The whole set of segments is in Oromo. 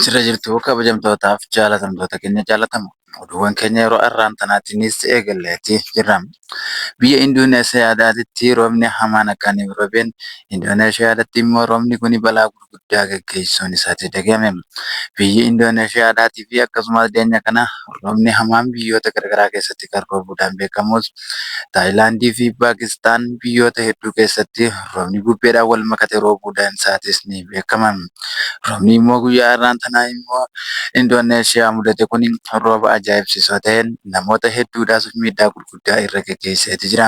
Sirra jirtu kabajamtootaaf jaalatamtoota keenya jaalatamu. Oduuwwan keenya yeroo har'aan tanaatiinis eegalleeti jirra. Biyya Induuneesiyaadhaatitti roobni hamaan akkaan hin roobeen Indooneesiyaadhaatti immoo roobni kun balaa gurguddaa gaggeessuun isaati dhagahame. Biyyi Indooneesiyaadhaatii fi akkasumas dhiyeenya kana roobni hamaan biyyoota garaagaraa keessatti kan roobuudhaan beekamus Taayilaandii fi Paakistaan biyyoota hedduu keessatti roobni bubbeedhaan wal makate roobuudhaan isaatis ni beekama. Roobni immoo guyyaa har'aan tanaa immoo Indooneeshiyaa mudate kun rooba ajaa'ibsiisoo ta'een namoota hedduudhaas miidhaa gurguddaa irra geggeesseeti jira.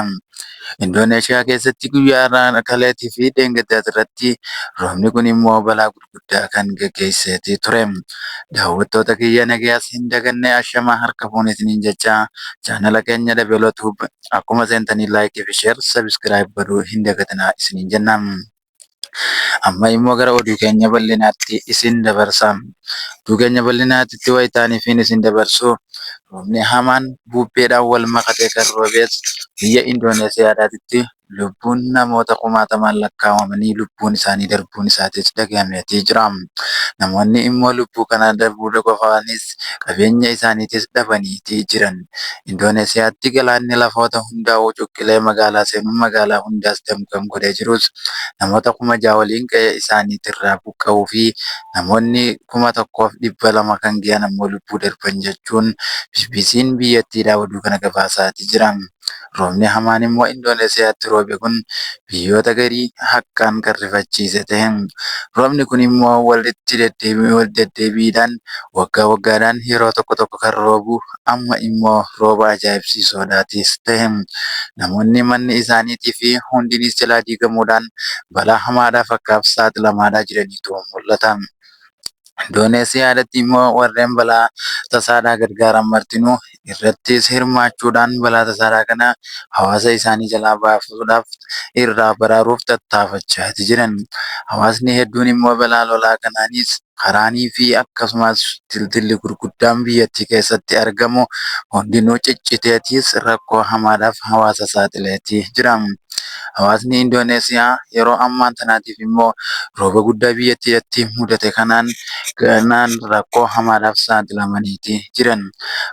Indooneeshiyaa keessatti guyyaa har'aan kaleetii fi dheengaddaas irratti roobni kun immoo balaa gurguddaa kan geggeesseeti ture. Daawwattoota kiyya nagayaas hin daganne ashamaa harka fuune isiniin jecha chaanala keenya Dabeloo Tube akkuma seentanii like fi share subscribe godhuu hin dagatinaa isiniin jenna. Amma immoo gara oduu keenya bal'inaatti isin dabarsa. Oduu keenya bal'inaatti wayitaaniifiin isin dabarsu roobni hamaan bubbeedhaan wal makatee kan roobees biyya Indooneesiyaadhaatitti lubbuun namoota kumaatamaan lakkaawamanii lubbuun isaanii darbuun isaatis dhagahameetii jira. Namoonni immoo lubbuu kana darbuu qofaanis qabeenya isaaniitis dhabaniitii jiran. Indooneesiyaatti galaanni lafoota hundaa cuqqilee magaalaa seenuun magaalaa hundaas damgam godhee jirus namoota 6,000 waliin qe'ee isaaniitirraa buqqa'uu fi namoonni 1,200 kan gahan ammoo lubbuu darban jechuun BBC'n biyyattiidhaa oduu kana gabaasaatii jira. Roobni hamaan immoo Indooneesiyaatti roobe kun biyyoota garii akkaan kan rifachiise ta'e. Roobni kun immoo walitti deddeebiidhaan waggaa waggaadhaan yeroo tokko tokko kan roobu amma immoo rooba ajaa'ibsiisoodhaatis ta'e. Namoonni manni isaaniitii fi hundinis jalaa diigamuudhaan balaa hamaadhaaf akkaaf saaxilamaadhaa jiraniitu mul'ata. Indooneesiyaadhaatti immoo warreen balaa tasaadhaa gargaaran martinuu irrattis hirmaachuudhaan balaa tasaadhaa kana hawaasa isaanii jalaa baasuudhaaf irraa baraaruuf tattaafachaa jiran. Hawaasni hedduun immoo balaa lolaa kanaanis karaanii fi akkasumas dildilli gurguddaan biyyattii keessatti argamu hundinuu cicciteetis rakkoo hamaadhaaf hawaasa saaxileetii jira. Hawaasni Indooneesiyaa yeroo ammaan tanaatiif immoo rooba guddaa biyyattiitti mudate kanaan rakkoo hamaadhaaf saaxilamaniiti jiran.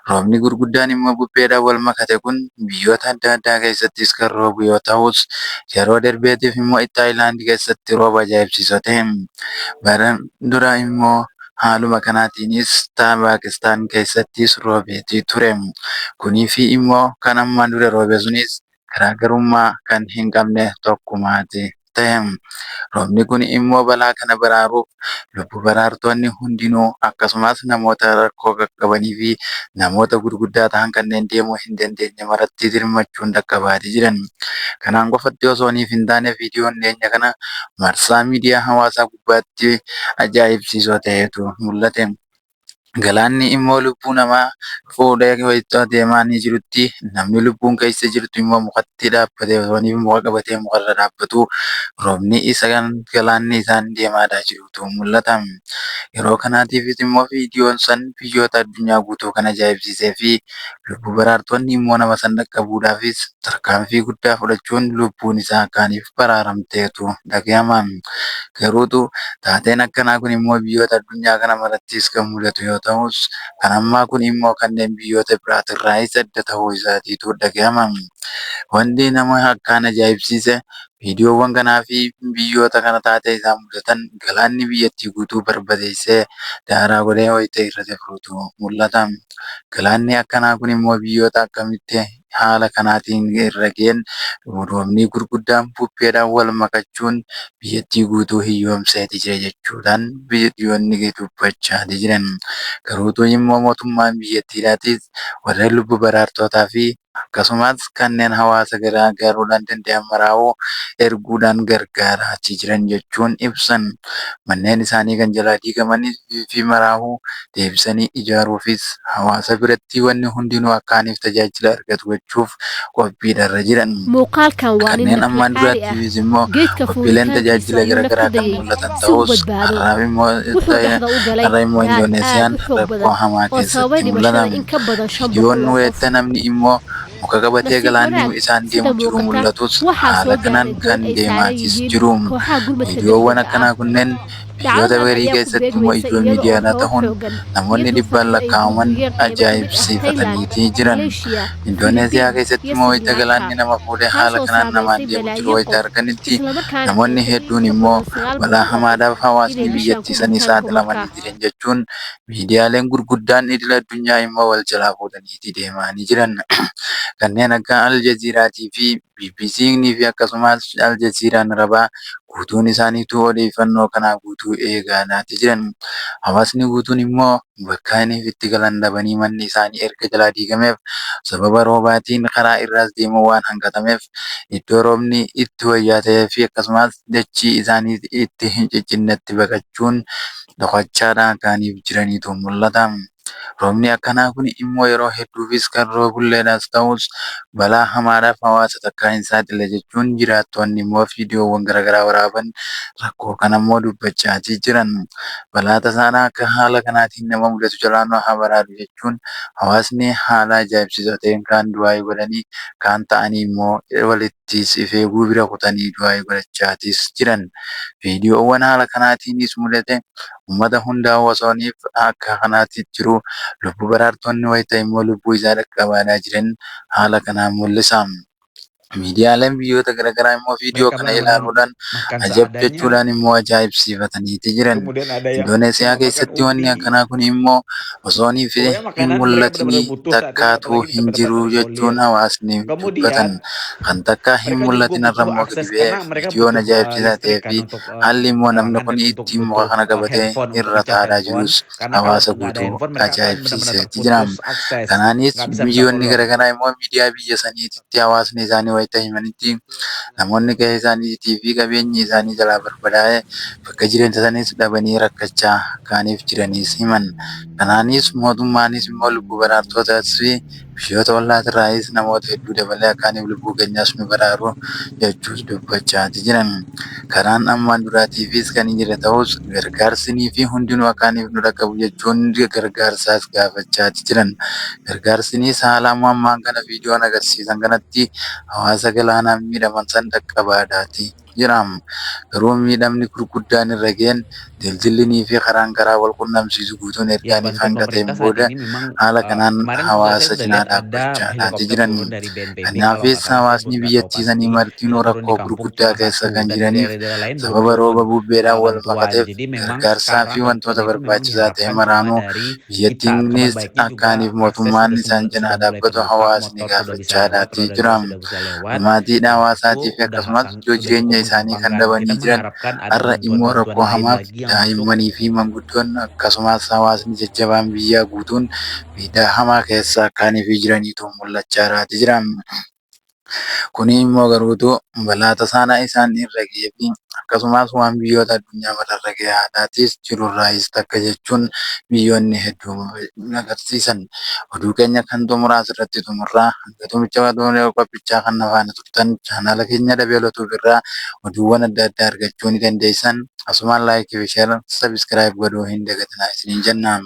Roobni gurguddaan immoo bubbeedhaan wal makate kun biyyoota adda addaa keessattis kan roobu yoo ta'us yeroo darbeetiif immoo Taayilaand keessatti rooba ajaa'ibsiisoo ta'e bara dura immoo haaluma kanaatiinis Paakistaan keessattis roobeetii ture. Kunii fi immoo kan ammaan dura roobe sunis garaagarummaa kan hin qabne tokkumaati ta'e. Roobni kun immoo balaa kana baraaruuf lubbu baraartonni hundinuu akkasumas namoota rakkoo qaqqabanii fi namoota gurguddaa ta'an kanneen deemuu hin dandeenye maratti dirmachuun dhaqqabaatii jiran. Kanaan qofatti osoo hin taane viidiyoon dhiyeenya kana marsaa miidiyaa hawaasaa gubbaatti ajaa'ibsiisoo ta'etu mul'ate. Galaanni immoo lubbuu namaa fuudhee wayita deemaa ni jirutti namni lubbuun keessa jirtu immoo mukatti dhaabbatee osoo inni muka qabatee mukarra dhaabbatu roobni isa galaanni isaan deemaadhaa jirutu mul'ata. Yeroo kanaatiifis immoo viidiyoon san biyyoota addunyaa guutuu kan ajaa'ibsiisee fi lubbu baraartonni immoo nama san dhaqqabuudhaafis tarkaanfii guddaa fudhachuun lubbuun isaa kaaniif baraaramteetu dhagahama. Garuutu taateen akkanaa kun immoo biyyoota addunyaa kana marattis kan mudatu yoo ta'us kan ammaa kun immoo kanneen biyyoota biraatirraayis adda ta'uu isaatiitu dhagahama. Wanti nama akkaan ajaa'ibsiise viidiyoowwan kanaa fi biyyoota kana taatee isaan mudatan galaanni biyyattii guutuu barbadeessee daaraa godhee wayita irra dabruutu mul'ata. Galaanni akkanaa kun immoo biyyoota akkamitti haala kanaatiin irra ga'een roobni gurguddaan bubbeedhaan wal makachuun biyyattii guutuu hiyyoomseeti jira jechuudhaan biyyoonni dubbachaa jiran. Garuutu immoo mootummaan biyyattiidhaatis warreen lubbu baraartotaa fi akkasumas kanneen hawaasa gargaaruudhaan danda'an maraa'uu erguudhaan gargaaraa jiran jechuun ibsan. Manneen isaanii kan jalaa diigamanii fi maraa'uu deebisanii ijaaruufis hawaasa biratti wanni hundinuu akkaaniif tajaajila argatu gochuuf qophiidharra jiran. Muuqaalkan waa nin Kanneen ammaan naflacaari ah duraattiifis immoo geedka qophiileen fuulitaankiisa tajaajila ayuu naf garaagaraa ku kan dayay mul'atan si u ta'us badbaado har'aaf immoo wuxuu dhexda u galay har'a immoo daad aad Indoneesiyaan u xoog rakkoo badan hamaa oo sababay keessatti dhimashada mul'ata. in ka badan 500 Viidiyoon oo qof. wayita namni immoo muka qabatee Nasiib galaanni wanaag isaan sida deemu jiru muuqata mul'atus waxaa haala soo kanaan gaaray doon kan ay saaran deemaatis yihiin jiru. kooxaha gurmadka Viidiyoowwan degdega ah. akkanaa kunneen Biyyoota Dhacdadan garii ayaa ku keessatti immoo beegmaysa ijoo iyada oo miidiyaadhaa roobab tahuun xooggan iyo namoonni dhibbaan duufaanno ay lakkaa'aman burburiyeen qaybo ka mid ah Thailand, ajaa'ibsiifataniiti jiran. Malaysia, Indoneesiyaa Philippines keessatti iyo immoo Sri wayita Lanka, galaanni nama fuudhee haala taasoo kanaan namaan saameysay deemu jiru malaayiin wayita qof arganitti islamarkaana namoonni keentay in hedduun ka immoo badan 900 balaa oo qof hamaadhaaf hawaasni inay bishaan ku biyyattii sanii dhintaan gobolka. saaxilamanii jiran jechuun miidiyaaleen gurguddaan idil addunyaa immoo wal jalaa fuudhaniiti deemaanii jiran. Kanneen akka Al Jazeeraatii fi BBC fi akkasumas Al Jazeeraan Arabaa guutuun isaaniitu odeeffannoo kanaa guutuu eegaanaati jiran. Hawaasni guutuun immoo bakka inni itti galan dhabanii manni isaanii erga jalaa diigameef sababa roobaatiin karaa irraas deemuu waan hanqatameef iddoo roobni itti wayyaa ta'ee fi akkasumas dachii isaanii itti hin ciccinnetti baqachuun dhokachaadhaan kaaniif jiraniitu mul'ata. Roobni akkanaa kun immoo yeroo hedduufis kan roobulleedhaas ta'us balaa hamaadhaaf hawaasa takkaa hin saaxile jechuun jiraattonni immoo viidiyoowwan garaagaraa waraaban rakkoo kana immoo dubbachaatii jiran. Balaa tasaadhaa akka haala kanaatiin nama mudatu jalaa nu haa baraaru jechuun hawaasni haala ajaa'ibsiisaa ta'een kaan du'aa godhanii kaan ta'anii immoo walitti if eeguu bira kutanii du'aa godhachaatis jiran. Viidiyoowwan haala kanaatiinis mudate uummata hundaa osooniif akka kanaatti jiru lubbuu baraartonni wayita immoo lubbuu isaa dhaqqabaadhaa jiran haala kanaan mul'isa. Miidiyaaleen biyyoota garaagaraa immoo viidiyoo Mereka kana benar-benar ilaaluudhaan makan ajab seadanya, jechuudhaan immoo ajaa'ibsiifataniiti jiran. kemudian ada yang Indoneesiyaa cuma makan keessatti wanni ubi. akkanaa kun immoo osoonii fi Pokoknya hin makanan mereka benar-benar mul'atinii butuh saat itu, takkaatuu apalagi di hin tempat-tempat jiru jechuun terisolir. hawaasni dubbatan. Kemudian Kan takkaa hin mereka juga mul'atin har'a butuh immoo gadi akses ba'ee karena mereka viidiyoon butuh ajaa'ibsiisaa ta'ee listrik kan fi untuk haalli immoo namni penerangan kun dan untuk ittiin muka butuh kana qabatee handphone untuk irra ngecas taa'aa handphone. jirus Karena kalau hawaasa nggak ada guutuu handphone mereka akan benar-benar ajaa'ibsiiseeti jira. terputus akses, Kanaanis nggak bisa minta biyyoonni tolong. garaagaraa immoo miidiyaa biyya saniititti hawaasni isaanii wayita himanitti namoonni gahee isaaniitii fi qabeenyi isaanii jalaa barbadaa'e bakka jireenya isaaniis dhabanii rakkachaa kaaniif jiraniis himan. Kanaanis mootummaanis immoo lubbuu baraartotas fi biyyoota ollaatirraayis namoota hedduu dabalee akkaaniif lubbuu keenyaas nu baraaru jechuus dubbachaati jiran. Karaan ammaan duraatiifis kan hin jirre ta'us gargaarsinii fi hundinuu akkaaniif nu dhaqqabu jechuun gargaarsaas gaafachaati jiran. Gargaarsinis haala amma ammaan kana viidiyoon agarsiisan kanatti hawaasa galaanaan miidhaman san dhaqqabaadhaati jira. Garuu miidhamni gurguddaan irra ga'een dildillinii fi karaan karaa wal qunnamsiisu guutuun Ya ergaaniif bantuan hanqateen pemerintah saat booda ini memang haala kanaan kemarin juga saya hawaasa sudah cinaa lihat ada dhaabbachaadhaati helikopter jiran. turun dari BNPB kalau Kanaafis nggak salah saya hawaasni nggak tahu biyyattii sanii pasti martinuu itu turun di rakkoo kampung gurguddaa cuma keessa satu kan dan di jiraniif daerah-daerah lain belum sababa turun rooba bubbeedhaan wal bantuan. makateef Jadi memang gargaarsaa sekarang fi wantoota bantuan itu memang barbaachisaa ta'e diharapkan cuma maraanuu dari kita. Kabar biyyattiinis baiknya juga akkaaniif akses mootummaan sudah isaan cinaa sudah mulai dhaabbatu terbuka, hawaasni motor sudah bisa lewat, gaafachaadhaatii roda dua jira. sudah bisa lewat. Maatiidha Nah itu hawaasaatii fi udah akkasumas iddoo udah jireenya cukup isaanii kan menggampangkan. Kita dhabanii jiran mengharapkan ada har'a immoo bantuan-bantuan rakkoo lain hamaaf lagi yang masuk. daa'immanii fi manguddoon akkasumas hawaasni jajjabaan biyyaa guutuun miidhaa hamaa keessa akkaanii fi jiraniitu mul'achaadhaati jira. Kuni immoo garuutu balaa tasaanaa isaan irra ga'ee fi akkasumas waan biyyoota addunyaa mararra ga'ee haadhaatis jirurraayis takka jechuun biyyoonni hedduu agarsiisan. Oduu keenya kan xumuraa asirratti xumurraa hanga tumicha qophichaa kan faana turtan chaanaala keenya dabeelotuu irraa oduuwwan adda addaa argachuu ni dandeessan. Asumaan like fi share subscribe godhuu hin dagatinaa isiniin jenna.